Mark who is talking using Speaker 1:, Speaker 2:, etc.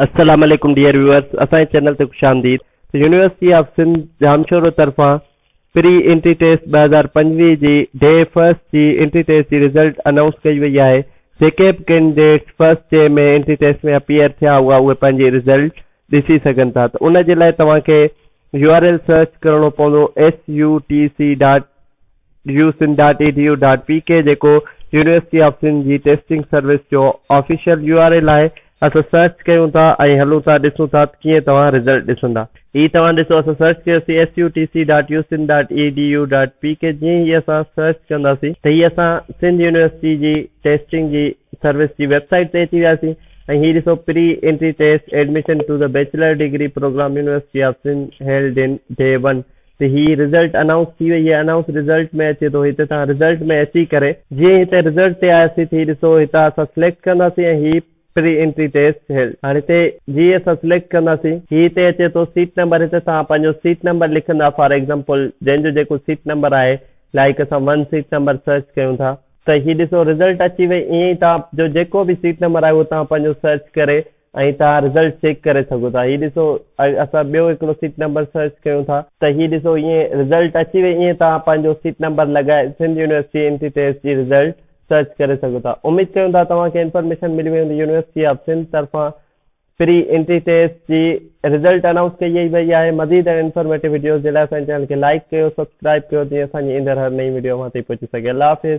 Speaker 1: السلام عليڪم dear viewers اسان جي چينل تي خوش آمديد ته يونيورسٽي آف سنڌ ڄامشورو طرفان پري انٽري ٽيسٽ 2025 جي ڊي فرسٽ جي انٽري ٽيسٽ جي رزلٽ انائونس ڪئي وئي آهي جيڪي به candidates first day ۾ entry test ۾ appear ٿيا هئا اهي پنهنجي رزلٽ ڏسي سگهن ٿا ته ان جي لاء توهان کي يو آر ايل سرچ ڪرڻو پوندو S U T C dot U Sindh dot E D U dot P K جيڪو يونيورسٽي آف سنڌ جي ٽيسٽنگ سروس جو آفيشل يو آر ايل آهي اسان سرچ ڪيون ٿا ۽ هلون ٿا ڏسون ٿا ته ڪيئن توهان رزلٽ ڏسندا. هي توهان ڏسو اسان سرچ ڪيوسين S U T C dot U Sindh dot E D U dot P K جيئن ئي اسان سرچ ڪنداسين ته هي اسان سنڌ يونيورسٽي جي ٽيسٽنگ جي سروس جي ويب سائيٽ تي اچي وياسين ۽ هي ڏسو pre entry test admission to the bachelor degree programme university of Sindh held in day one ته هي رزلٽ انائونس ٿي وئي آهي انائونس رزلٽ ۾ اچي ٿو هتي توهان رزلٽ ۾ اچي ڪري جيئن ئي هتي رزلٽ تي آياسين ته هي ڏسو هتان اسان سليڪٽ ڪنداسين ۽ هي پري انٽري ٽيسٽ هيلڊ هاڻي هتي جيئن اسان سليڪٽ ڪنداسين هي هتي اچي ٿو سيٽ نمبر هتي توهان پنهنجو سيٽ نمبر لکندا فار ايگزامپل جنهن جو جيڪو سيٽ نمبر آهي لائيڪ اسان ون سيٽ نمبر سرچ ڪيون ٿا ته هي ڏسو رزلٽ اچي وئي ائين ئي توهان جو جيڪو به سيٽ نمبر آهي اهو توهان پنهنجو سرچ ڪري ۽ توهان رزلٽ چيڪ ڪري سگهو ٿا هي ڏسو اسان ٻيو هڪڙو سيٽ نمبر سرچ ڪيون ٿا ته هي ڏسو ائين رزلٽ اچي وئي ائين توهان پنهنجو سيٽ نمبر لڳائي سنڌ يونيورسٽي انٽري ٽيسٽ جي رزلٽ سرچ ڪري سگهو ٿا اميد ڪيون ٿا توهان کي انفارميشن ملي وئي هوندي يونيورسٽي آف سنڌ طرفان پري انٽري ٽيسٽ جي رزلٽ انائونس ڪئي وئي آهي مزيد انفارميٽو وڊيوز جي لاء اسان جي چينل کي لائڪ ڪيو سبسڪرائب ڪيو جيئن اسان جي ايندڙ هر نئين وڊيو اوهان تائين پهچي سگهي الله حافظ.